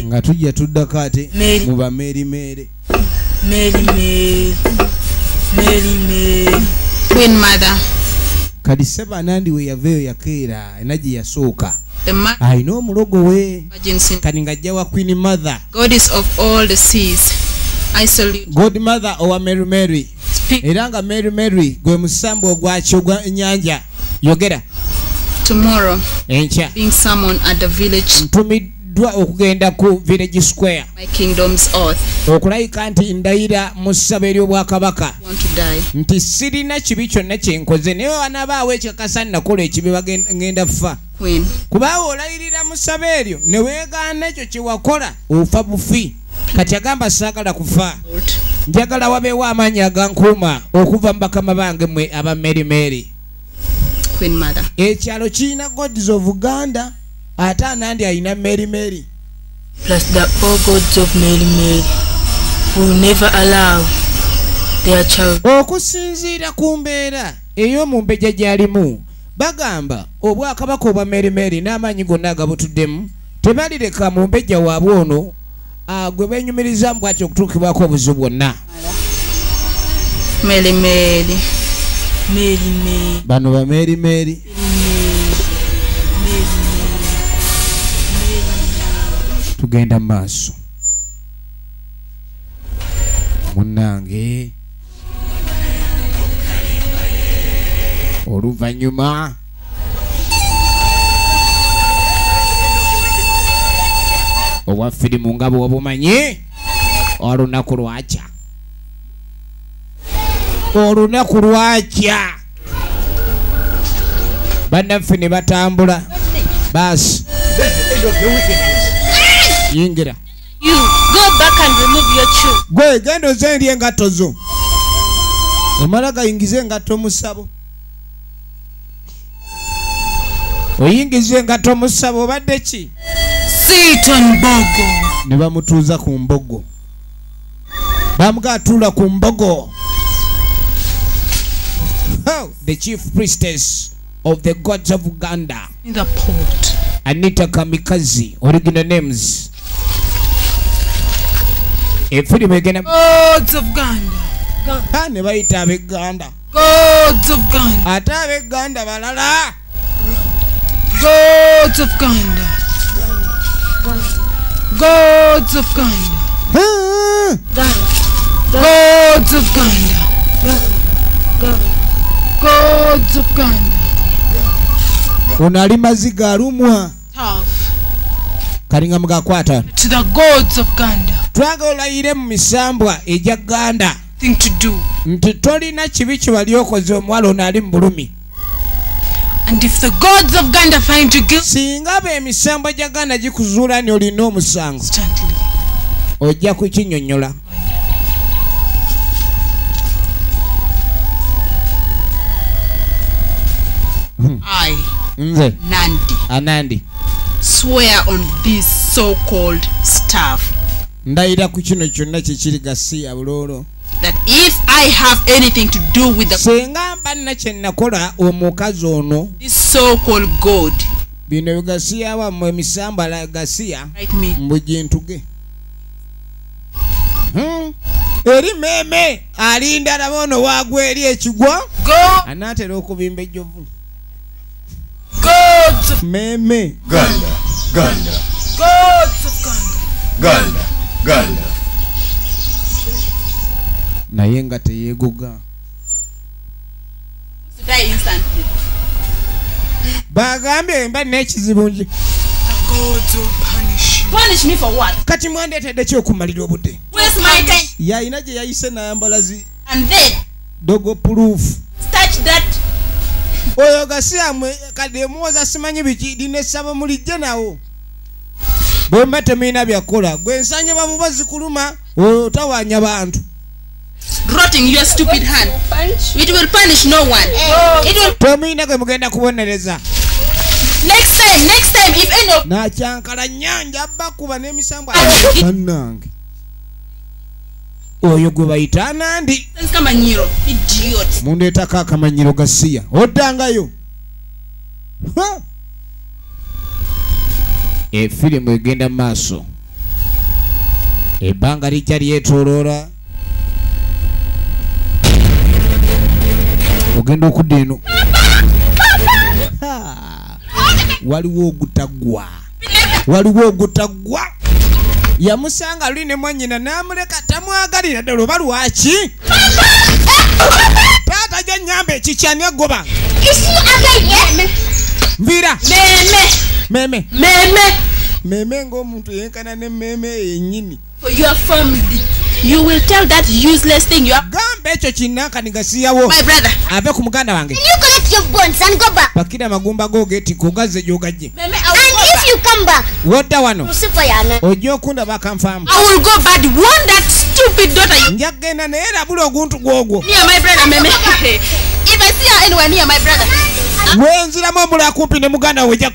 Nga tujja tuddako ate mu bameerimeere. Queen mother. Kati ssebo Anandi we yaveeyo yakeera ena gye yasooka. Alina omulogo we. Kati ng'ajja wa Queen mother. Goddess of all the seas. I salute. God mother owa Mary Mary. Era nga Mary Mary gwe musambu ogwakyo gwa nnyanja. Yogera. Tomorrow. Enkya. Being summoned at the village. Ntumiddwa okugenda ku village square. My kingdom's oath. Okulayika nti ndayira mu ssabo ery'obwakabaka. Want to die. Nti sirina kibi kyonna kye nkoze naye wanaabaawo ekikakasa nakola ekibi ngenda kufa. Queen. Kubaawo olayirira mu ssabo eryo ne weegaana ekyo kye wakola ofa bufi. Kati agamba saagala kufa. Njagala wabeewo amaanyi agankuuma okuva mu bakama bange mmwe aba Mary Mary. Queen mother. Ekyalo kirina Gods of Uganda ate Anandi alina Mary Mary. Plus the four gods of Mary Mary will never allow their child. Okusinziira ku mbeera ey'omumbejja gy'alimu bagamba obwakabaka obwa Mary Mary n'amaanyi gonna agabutuddemu tebalireka mumbejja waabwe ono gwe beenyumiriza bw'atyo okutuukibwako obuzibu bwonna. Meli Meli. Meli Meli. Bano ba Meli Meli. Tugenda maaso. Munnange. Oluvannyuma obwa firimu nga bw'obumanyi olunaku lwakya. Olunaku lwakya. Bannaffe ne batambula. Baasi. Yingira. You go back and remove your shoe. Gwe genda oze eri engatto zo. Omala gayingize engatto mu ssabo. Oyingize engatto mu ssabo obadde ki? Sit on mbogo. Ne bamutuuza ku mbogo. Bamugaatuula ku mbogo. Oh, the chief priestess of the gods of Uganda. In the port. Anita Kamikazi, original names. Efirimu egenda Gods of Uganda. Ha, ne bayita ab'Uganda. Gods of Uganda. Ate ab'Uganda balala. Gods of Uganda. Gods of Uganda. Gods of Uganda. Gods of Uganda. Ono ali maziga alumwa. Kalinga mugakwata. To the gods of Uganda. Twagala olayire mu misambwa egya Uganda. Thing to do. Nti tolina kibi kye wali okoze omuwala ono ali mu bulumi. And if the gods of Uganda find you guilty, singa emisambo gya Uganda gikuzuula ni olina omusango, ojja kukinnyonnyola. I, Nze, Nandi, Anandi, swear on this so-called staff. Ndayira ku kino kyonna kikiri gasiya buloolo. That if I have anything to do with the singa mba nina kye nakola omukazi ono, this so-called god, bino bigasiya wammwe emisambala gasiya mbugintuge. Eri meme alinda laba ono waagwa eri ekigwa anaatera okubimba ejjovu. Meme Ganda, Ganda, Gods of Ganda, Ganda, Ganda. Naye nga teyeeguga. Bagambye mba n'ekizibu ngi. Punish me for what? Kati mwandeetedde ki okumalira obudde? Waste my time. Yalina gye yayise n'ayambala zi And then dogo proof. Touch that. Oyo gasiya mwe kati emuwoza simanyi biki lina essabo mulijje nawo. Bwe mba temulina byakola gwe ensanya babuba zikuluma otawaanya bantu. Rotting your stupid hand. It will punish no one. It will. Temulina gwe mugenda kubonereza. Next time if any of nakyankala nnyanja bakuba n'emisambo bannange. Oyo gwe bayita Anandi. Kamanyiro, idiot. Mundeetako akamanyiro gasiya. Oddangayo. Efirimu egenda mu maaso. Ebbanga lijja lyetooloola. Ogenda okudda eno. Waliwo ogutaggwa. Waliwo ogutaggwa. Yamusanga luli ne mwannyina n'amuleka tamwagalira ddala oba lwaki? Taata gye nnyamba ekikyani aggoba. Nviira. Meme. Meme. Meme ng'omuntu yenkana ne meme yennyini. For your family. You will tell that useless thing you are. Gamba ekyo kinnankani gasiyawo. My brother. Ave ku muganda wange. You collect your bones and go back. Pakira amagumba go geetikka ogazze gy'ogajje. And if you come back, wodda wano. Ojja okundaba akanfaamu. I will go but warn that stupid daughter you. Nja kugenda naye labula oguntu gwogwo. Near my brother, Meme. If I see her anywhere near my brother. Wenziramu omulala kumpi ne muganda we ojja.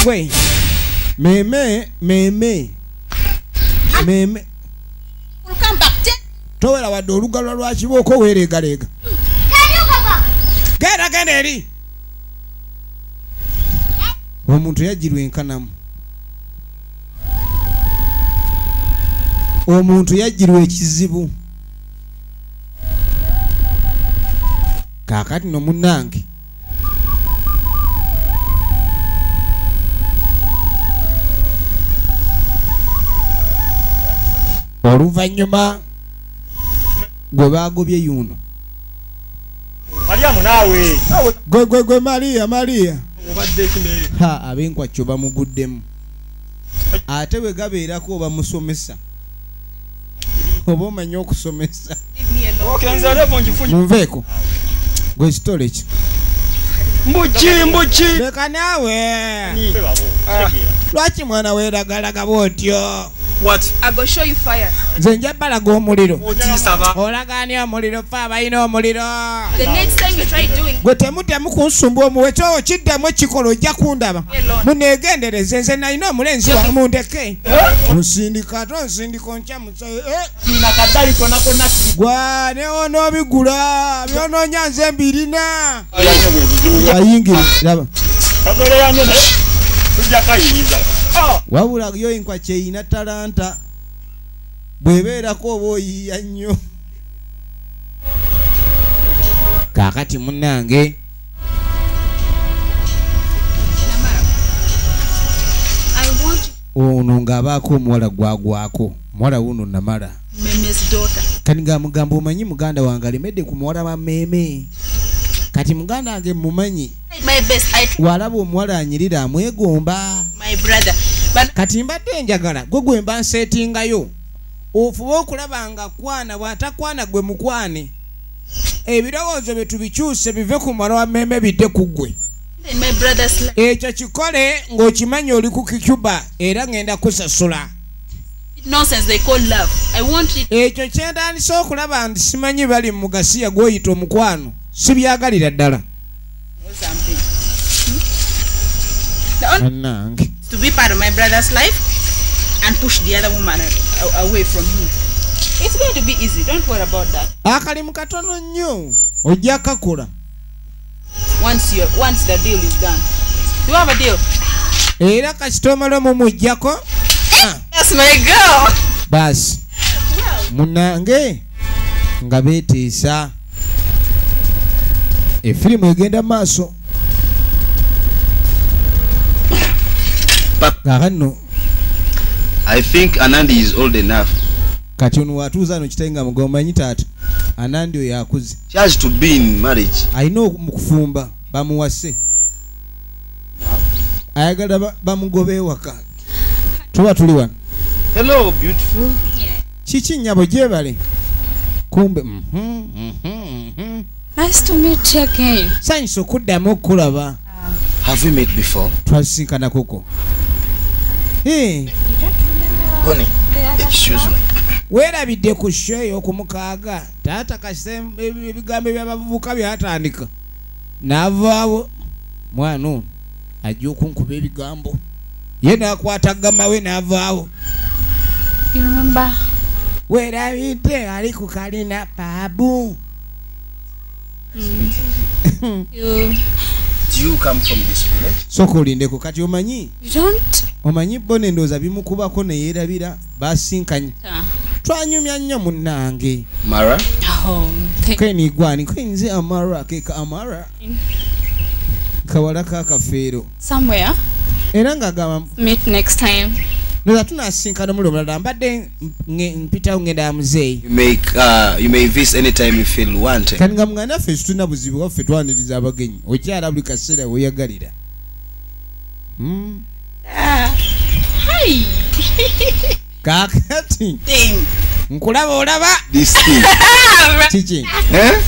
We. Meme, meme. Meme. Towera wadde olugalwa lwa kibooko weereegaleega. Genda genda eri. Omuntu yajjirwa enkanamu. Omuntu yajjirwa ekizibu. Kaakati no munnange oluvannyuma gwe baagobye yuno. Mariamu naawe. Gwe gwe gwe Maria Maria. Obadde ki? Ha abenkwacyo bamuguddemu. Ate bwe gabeerako bamusomesa. Oba omanyi okusomesa. Okay, nze levo ngifunye. Munveeko. Gwe storage. Mbuki mbuki. Leka naawe. Lwaki mwana weeragalaga bw'otyo? What? I go show you fire. Nze nja balaga omuliro. Olagaani omuliro fa abalina omuliro. The next time you try doing. Gwe temuddamu kunsumba omuweta okiddamu ekikola ojja kundaba. Muneegendereze nze nalina omulenzi wange mundeke. Nsindika ate onsindika onkyamusa. Gwa ne onoobigula byonoonya nze mbirina. Ayingire laba. Wabula yo enkwa kyeyina talanta bw'ebeerako oba oyiiya nnyo. Kaakati munnange ono ng'abaako omuwala gwagwako omuwala wuno Namara. Kati ng'amugamba omanyi muganda wange alemedde ku muwala wa Meme. Kati muganda wange mumanyi walaba omuwala anyirira amwegomba. Kati mbadde njagala gwe gwe mba nseetingayo ofube okulaba nga kwana bw'atakwana gwe mukwane. Ebirowoozo bye tubikyuse bive ku muwala wa Meme bidde ku ggwe. Ekyo kikole ng'okimanyi oli ku Kicuba era ngenda kusasula. Ekyo kyentandise okulaba nti simanyi bali mu gasiya gw'oyita omukwano sibyagalira ddala. Annange. To be part of my brother's life and push the other woman away from him. It's going to be easy. Don't worry about that. Akalimu katono nnyo ojja kakola. Once the deal is done. Do you have a deal? Era kasitoma mumujjako. That's my girl. Basi. Munnange nga beetiisa. Efirimu egenda maaso. Kakano. I think Anandi is old enough. Kati ono watuuza no kitenga mugomanyi taata. Anandi oyo akuze. She has to be in marriage. Alina okufumba bamuwase. Ayagala bamugobe ewaka. Tuba tuli wano. Hello beautiful. Kiki nnyabo gyebale. Kumbe Nice to meet you again. Sanyusa okuddamu okulaba. Have we met before? Twasisinkana koko. Hey. Honey, excuse me. Weerabidde ku show ey'okumukaaga. Taata kasita ebigambo by'abavubuka byatandika. N'avaawo mwana ono ajja okunkuba ebigambo. Ye n'akwata gama we n'avaawo. You remember? Weerabidde ali ku kalina paabu. Do you come from this village? Soko olindeko kati omanyi? You don't? Omanyi bo n'endowooza bimukubako ne yeerabira basinkanye. Twanyumya nnyo munnange. Mara? Oh, Keni gwani kwenze Amara keka Amara. Kawala kakafeero. Somewhere. Era ng'agamba meet next time. Ndoza tunasinkana omulundi omulala mbadde mpitawo ngenda muzeeyi. You may visit anytime you feel wanted. Kati nga muganda ffe tulina buzibu waffe twaniriza abagenyi. Okyala buli kaseera weeyagalira. Hi. Kaakati. Nkulaba olaba. This thing. Kiki? Eh?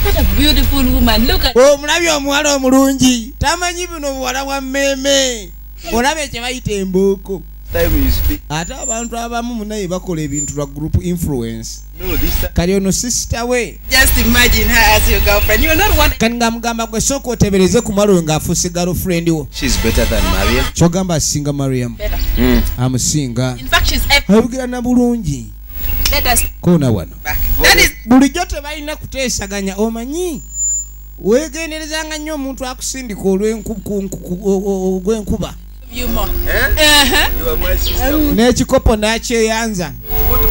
What a beautiful woman. Look at. Omulabye omuwala omulungi. Tamanyi bino buwala bwa mmeeme. Olaba kye bayita embooko. Ate abantu abamu munaye bakola ebintu lwa group influence. Kali ono sister we. Just imagine her as your girlfriend. You're not one. Kati nga mugamba gwe sooka otebereze ku mwala oyo ng'afuuse girlfriend wo. She's better than Mariam. Kyogamba asinga Mariam. Amusinga. In fact, she's ayogera na bulungi. Let us Koona wano. That is bulijjo tebalina kuteesaganya omanyi. Weegenderezanga nnyo omuntu akusindika olw'enkuba. You more. Eh? You are my sister. N'ekikopo n'akyeyanza. Put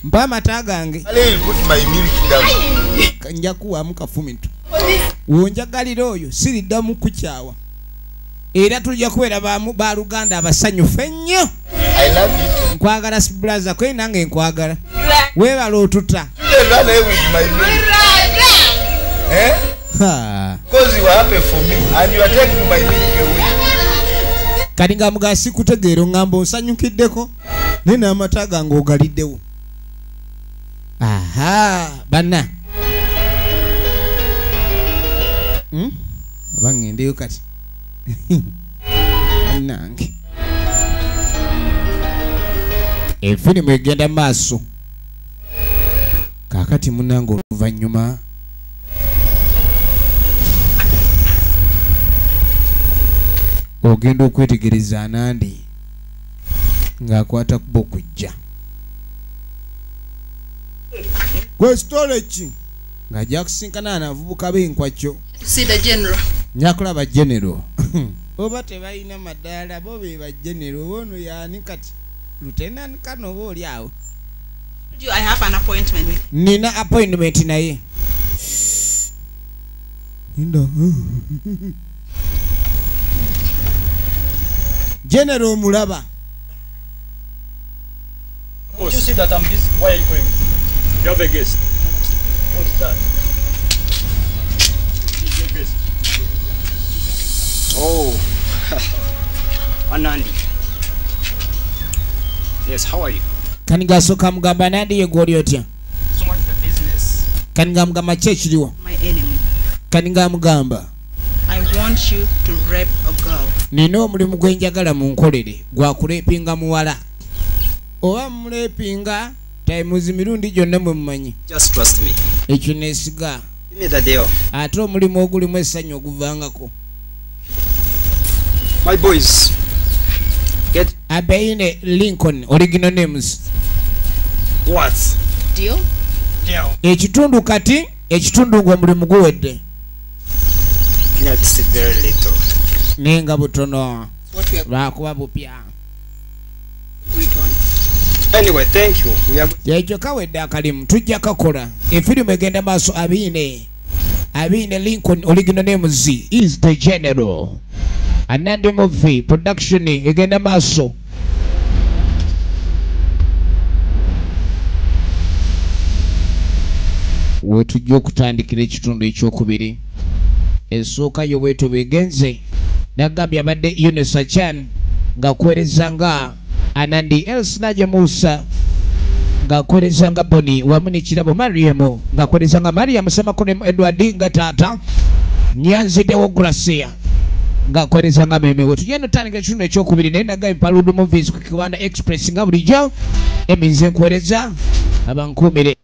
Mpa amata gange. Nja kuwaamu kafumitu. Wonjagalira oyo siriddamu kukyawa. Era tujja kubeera baluganda abasanyufu ennyo. Nkwagala brother kwe nange nkwagala. Weebala otuta. Kati nga muga sikutegeera oŋŋamba onsanyukiddeko naye n'amata gange ogaliddewo. Aha banna. Oba ŋŋendeyo kati. Nange. Efirimu egenda maaso. Kaakati munnange oluvannyuma ogenda okwetegereza Anandi ng'akwata kuba okujja. Gwe sitole ki? Ng'ajja kusinkana abavubuka b'enkwakyo. See the general. Nyakulaba general. Oba tebalina madaala bo be ba general ono yaani kati lieutenant kano oba oli awo. I have an appointment with. Nina appointment naye. Inda. General Mulaba. You see that I'm busy. Why are you calling me? You have a guest. What's that? Your guest. Oh, Anandi. Yes, how are you? Kaniga soka mugamba Anandi ye gwoli otya? So much for business. Kaniga mugamba ki ekiriwo? My enemy. Kaniga mugamba. I want you to rape a girl. Nina omulimu gwe njagala munkolere gwa kulepinga muwala. Oba mulepinga times mirundi gyonna mwe mumanyi. Just trust me. Ekyo neesiga. Give me the deal. Ate omulimu ogulimu essanyu oguvangako. My boys. Get Abeine Lincoln original names. What? Deal? Deal. Ekitundu kati ekitundu ng'omulimu guwedde. That's very little. Nenga butono. Lwakuba bupya. Anyway, thank you. Ekyo kawedde akalimu tujja kakola. Efirimu egenda maaso Abeine. Abeine Lincoln original names is the general. Anandi movie production egenda maaso. Wetujja okutandikira ekitundu ekyokubiri. Esooka yo bwetu bigenze. Nagambye abadde Eunice Achan ng'akuweereza nga Anandi Elsinaje Musa ng'akuweereza nga Bonnie wamu n'ekirabo Mariam ng'akuweereza nga Mariam Ssemakone Edward nga taata Nyanzidewo Gracia ng'akuweereza nga meme. Tugenda otandika ekitundu ekyokubiri naye nagambye Paludu Movies ku Kiwanda Express nga bulijjo eminze nkuweereza abankuumire.